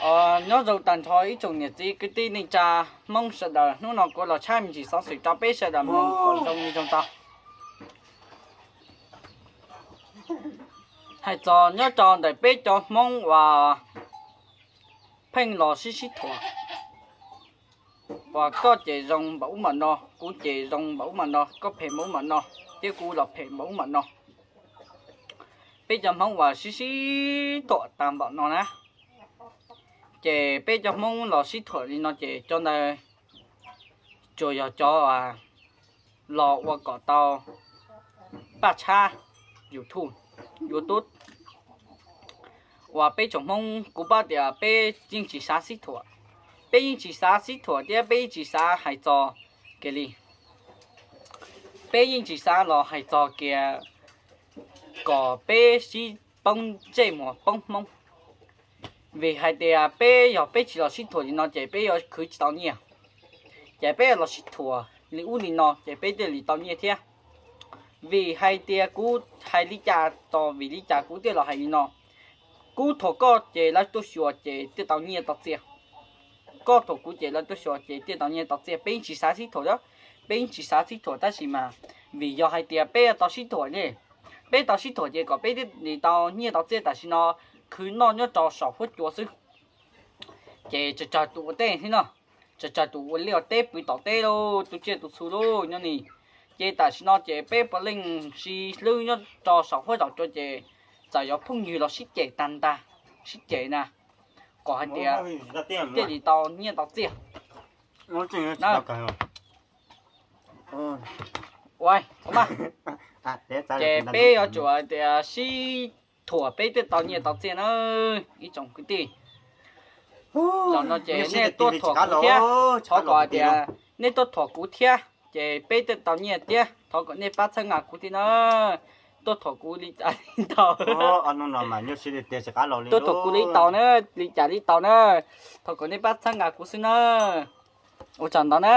Nyob zoo tag nrho ib tsoom niam txiv kwv tij neej tsa Hmoob sawv daws, hnub no kuv los tshaj me ntsis xov xwm rau peb sawv daws mloog kom zoo li zoo tau. Hais txog nyob rau ntawm peb cov Hmoob uas pheej los sib sib thuam, uas koj ces zoo npaum ub npaum no, kuv ces zoo npaum ub npaum no, koj phem npaum ub npaum no, thiab kuv los phem npaum ub npaum no. Peb cov Hmoob uas sib sib thuam tag npaum no na, ces peb cov Hmoob los sib thuam li no ces cov ntawd tsuas yog cov los ua kom tau paj tshab YouTube, YouTube uas peb tsoom Hmoob kuv paub tias peb yeej tsis xav sib thuam. Peb yeej tsis xav sib thuam thiab peb yeej tsis xav hais txog kiag li. Peb yeej tsis xav los hais txog kiag kom peb sib poob ntsej muag poob Hmoob. Vim hais tias peb yog peb tsis los sib thuam li no ces peb yuav khwv tsis tau nyiaj. Ces peb los sib thuam li ub li no ces peb thiaj li tau nyiaj thiab. Vim hais tias kuv hais li cas tos vim li cas kuv thiaj los hais li no. Kuv thuam koj ces lawv tuaj xyuas ces thiaj tau nyiaj tau txiaj. Koj thuam kuv ces lawv tuaj xyuas ces thiaj tau nyiaj tau txiaj. Peb yeej tsis xav sib thuam os, peb yeej tsis xav sib thuam tab sis mas vim yog hais tias peb tau sib thuam ne, peb tau sib thuam ces kom peb thiaj li tau nyiaj tau txiaj tam sim no khwv noj nyob rau saum huab cua xwb. Ces tsawg tsawg tus ua teb thiab no, tsawg tsawg tus ua liaj ua teb pw tom teb lauj, tu tsiaj tu txhu lauj nyob ni. Ces tam sim no ces peb puav leej sib hlwb nyob rau saum huab saum cua ces txawm yuav phooj ywg los sib cem tag ntag, sib cem na, kom hais tias thiaj li tau nyiaj tau txiaj. Ua, ces peb yuav tsum hais tias sib thuam peb thiaj tau nyiaj tau txiaj na ib tsoom kwv tij. Zaum no ces nej tuaj thuam kuv thiab, thov kom hais tias nej tuaj thuam kuv thiab ces peb thiaj tau nyiaj thiab, thov kom nej pab txhawb nqa kuv thiab na. Tuaj thuam kuv li cas li tau, tuaj thuam kuv li tau na, li cas li tau na, thov kom nej pab txhawb nqa kuv xwb na. Ua tsaug ntau na.